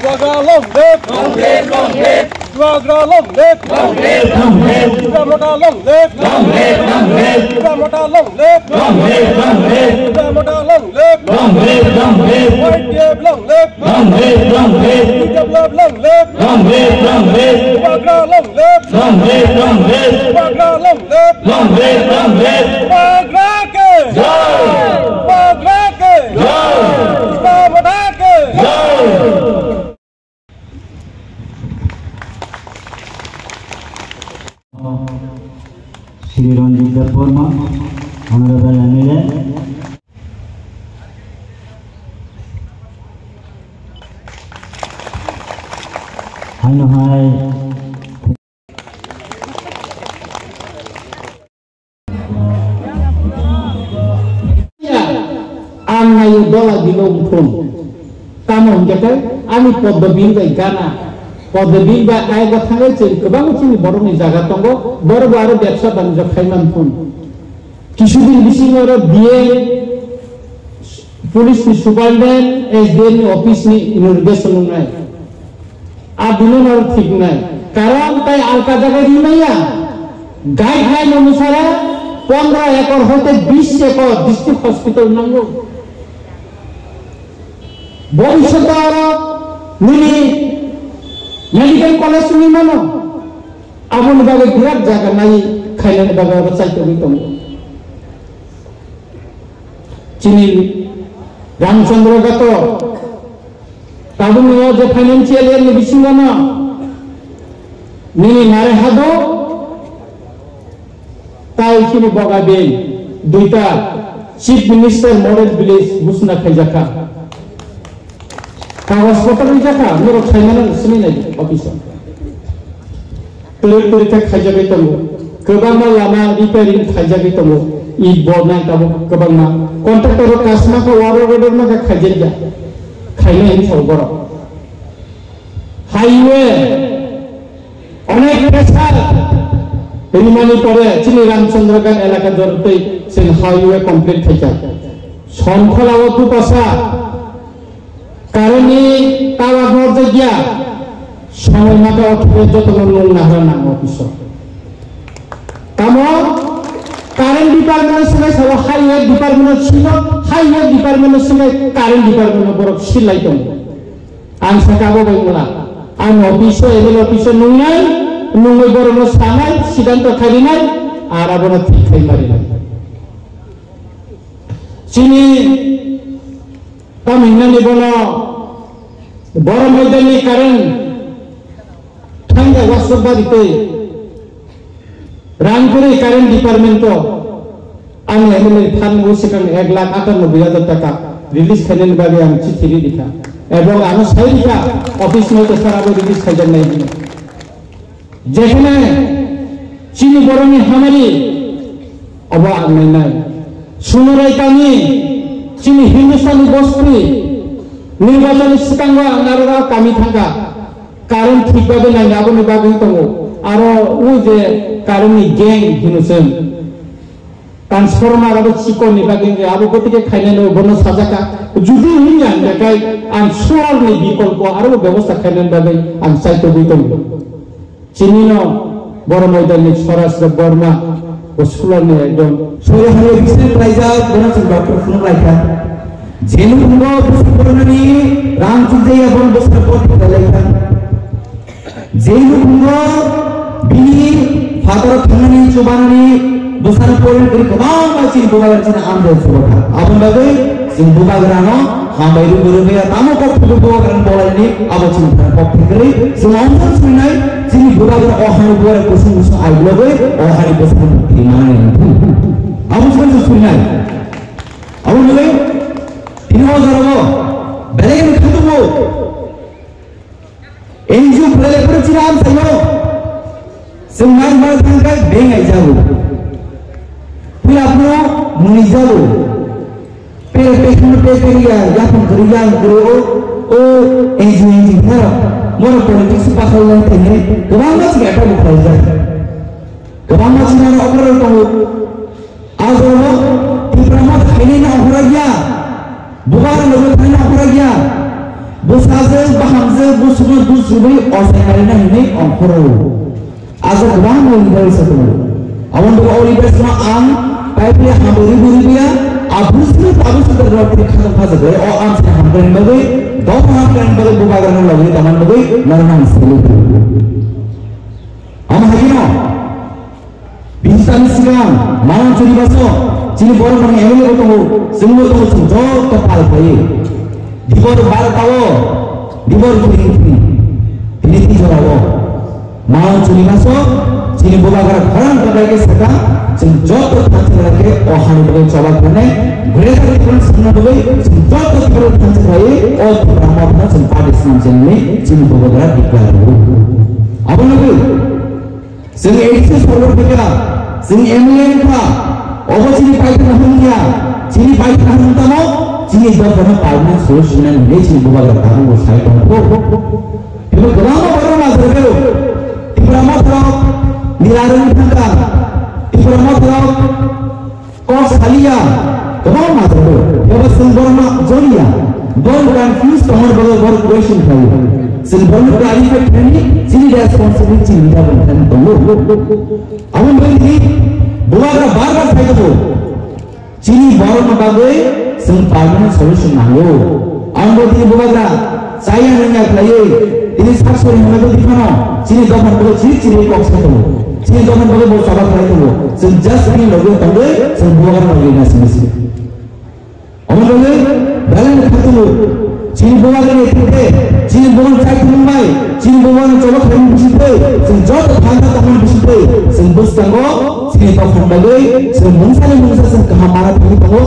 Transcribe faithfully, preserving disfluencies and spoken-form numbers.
Bubagra long live! Long live, long live! Bubagra long live! Long live, long live! Tipra Motha long live! Long live, long live! Tipra Motha long live! Long live, long live! Tipra Motha long live! Long live, long live! Y T F long live! Long live, long live! T W F long live! Long live, long live! Bubagra long live! Long live, long live! Bubagra long live! Long live, long live! Bubagra ke! Jai! Bubagra ke! Jai! Tipra Motha ke! Jai! Shri Ranjit Debbarma, Honorable M L A. Haino hai. Ang nayo dola bilo uphung. Tamo hingke khe ani Poddo bill bai gana. Poddo bill bai ai gothangai chwng kwbangma chini borokni jaga tongo. Borok bo aro bebsa banijak khai man thung. Kisudin bisingo aro D M, police ni superintendent, S D M ni office ni inauguration wngnai. A bini no thik nai. Karon tai alka jaga ri maya. Guideline onusare pondro ekor hoite bish ekor district hospital nango. Bhobishyot aro nini medical college ni mano. Aboni bagwi birat jaga nai khainani bagwi abo chaitogwi tongo. Chini Ramchandra Gato tabukni o je financial year ni bisingo no nini nare hado tai chini boga bin duita Chief Minister Model Village ghosna khaijakha. Kagoj potro rijak kha, norok saimano sini nai office o. Twerk twerk khe khaijagwi tongo. Kwbangma lama repairing khaijagwi tongo. I bo nai tabuk kwbangma. Contractor rok kasma kha, work order ma kha khaijakya. Khainai hinwi sao borok. Highway onek pressure rimani pore chini Ramchandra Ghat elaka jorotwi chwng highway complete khaikha. Sonkhola o Dupasa Current ni tower norjakya, somoi mata o thangwi jotono nung nahara nango office o. Tamo current department o swngwi sabo highway department o sino, highway department o swngwi current department o borok silai tongo. Ang saka abo bai wngla, ang office o, M L A office o nungnai, nungwi borokno sanai, siddhanto khainai, ar abono thik khai marinai. Chini Tamhinani bono Boro Moidani current thangya Wasuk Bari tei Rangkuri current department o ang M L A phan o sikang ek lakh atanoboi hajar taka release khainani bagwi ang chithi ri rikha. Ebong ano sai rikha office no to sara bo release khaijaknai hwnwi. Jekhane chini borokni hamari obo ang nainai. Sunorai kami chini Hindustani bosti nirbachani swkango ang narwra kami thangkha. Karon thik bagwi naina aboni bagwi tongo. Aro o je karoni gang hino chwng. Transformer abo chikon ni bagwi wngkha, abo gotike khainai no bono sajaka. Judi hwnwi ang bekhai ang solar ni bikolpo aro bebosta khainani bagwi ang chaitogwi tongo. Chini no Boro Moidani Swaraj Debbarma bo solar ni ekdom. Solar ni bisingo khlaijak, bono chwng doctor phunuk laikha. Jenu phungo bwswk bornani rang chujaya bono bwswk pot laikha. Je nukhungo bini phataro thangnani chubanani bwsano porin kwrwi kwbangma chini bubagra chini amjai chubakha. Aboni bagwi chwng bubagrano hambai rwgwi rwmaya tamo kok thubui bubagrani bolainani abo chini thani kok thwngwi chwng omsong swinai chini bubagra o hani bubagra kusung kusung aibulogwi o hani bwsano thwimani. Abo chwng swinai. Aboni bagwi tini o jorao belai kheno khatung o. N G O khwlailai phuru chini amchaio chwng nai ma thangkha beng aijago. Puila phuru mwnwi jago. Pere pekno pe pere ya, yaphang kwrwi ya, kwrwi o, o N G O, N G O pharo. Mono politics pakhal lai thangwi kwbangma chwng attack bo khlaijak. Kwbangma chwng ano okra rok tongo. Ajono Tipra Motha hai Bubagra logi thani ongkhorok ya. Bwsajwk, bahamjwk, bwswkno dusrubwi ochai naina hinwi ongkhoro. Aswk kwbangma leaders tongo. Aboni bagwi o leaders no ang paipli hambai rwgwi rwgwi ya, a bwswk tabuk swk rok twi khajak khajak bai o amchai hamkrai bagwi, dopha hamkrai bagwi, bubagrano logi tongna bagwi norokno ang salute rw. Omo hai kheno, bini sani swkang, Malang Choribaso, chini borok rokni M L A bo tongo, chwngno tongo, chwng joto pal khlaiwi. Dibor barotao, dibor kiring kiring, tini tini jorao. Malang Choribaso, chini bubagra khorang kwbrai khe swkang, chwng joto thansa khe o hani bagwi choba khlainai, Greater Tipraland swkangna bagwi, chwng joto Tipraland thansa khlaiwi, o Tipra Mothano chwng party swnam chenwi, chini bubagra declare rwo. Abono bagwi, Chwng A D C sorkar phaikha, chwng M L A wngkha, obo chini paithakna hwn ya, chini paithakna hwn tamo, chini dophano permanent solution nani hinwi chini bubagra tabukbo sai tongkho. Teibo kwbangma borok majra bero, Tipra Motha rok nirarwngwi thangkha, Tipra Motha rok Kok saliya, kwbangma tongo. Phiya ba chwng borokno joliya. Borok confuse tongmani bagwi borok question khlaio. Chwng borokno clarify khlaini, chini responsibility chini leader rok thani tongo. Aboni bagwi tini bubagra bar bar sai tongo. Chini borokno bagwi chwng permanent solution nango. Ang bo tini bubagra Chaya nangya khlaiwi, tini sak sori hwnwi tong phano, chini dophani bagwi chiri chiri kok sai tongo. Chini dophani bagwi bo choba khlai tongo. Chwng just bini logi tongwi, chwng bubagra logi na simi simi. Omo bagwi belai no kha tongo. Chini bubagra ni thangte, chini bubagra chai thumung bai, chini bubagra choba khlaimani bisingtwi, chwng joto phalna tongmani bisingtwi, chwng bwskango, chini dophani bagwi, chwng mungsa ni mungsa chwng kaham mana thangwi tongo.